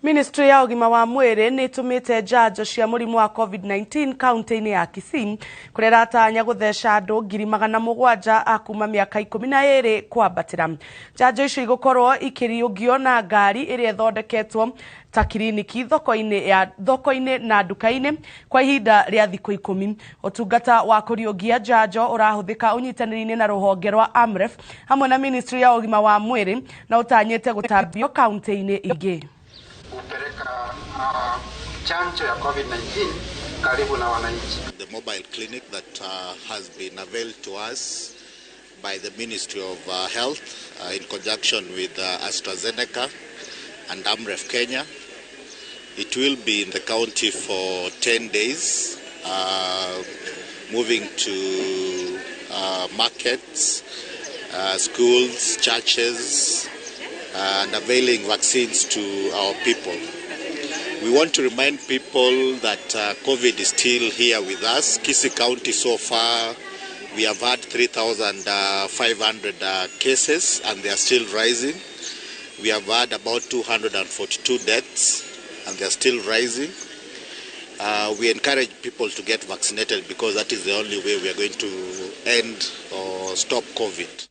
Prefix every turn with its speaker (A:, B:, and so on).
A: Ministry ya ũgima wa mwĩrĩ nĩ ĩtũmĩte njanjo cia mũrimũ wa COVID-19 kaunti-inĩ ya Kisii kũrĩa ĩratanya gũtheca andũ 700,000 a kuma mĩaka 12 kwambatĩra. Njanjo icio igũkorwo ikĩriũngio na ngari ĩrĩa ĩthondeketwo ta kiriniki thoko-inĩ ya thoko-inĩ na nduka-inĩ kwa ihinda rĩa thikũ 10. Ũtungata wa kũriũngia njanjo ũrahũthĩka ũnyitanĩri-inĩ na rũhonge rwa AMREF hamwe na Ministry ya ũgima wa mwĩrĩ na ũtanyĩte gũtambio kaunti-inĩ ingĩ.
B: Kupeleka chanjo ya COVID-19 karibu na wananchi.
C: The mobile clinic that has been availed to us by the Ministry of Health in conjunction with AstraZeneca and AMREF Kenya. It will be in the county for 10 days, moving to markets, schools, churches, and availing vaccines to our people. We want to remind people that COVID is still here with us. Kisii County so far, we have had 3,500 cases and they are still rising. We have had about 242 deaths and they are still rising. We encourage people to get vaccinated because that is the only way we are going to end or stop COVID.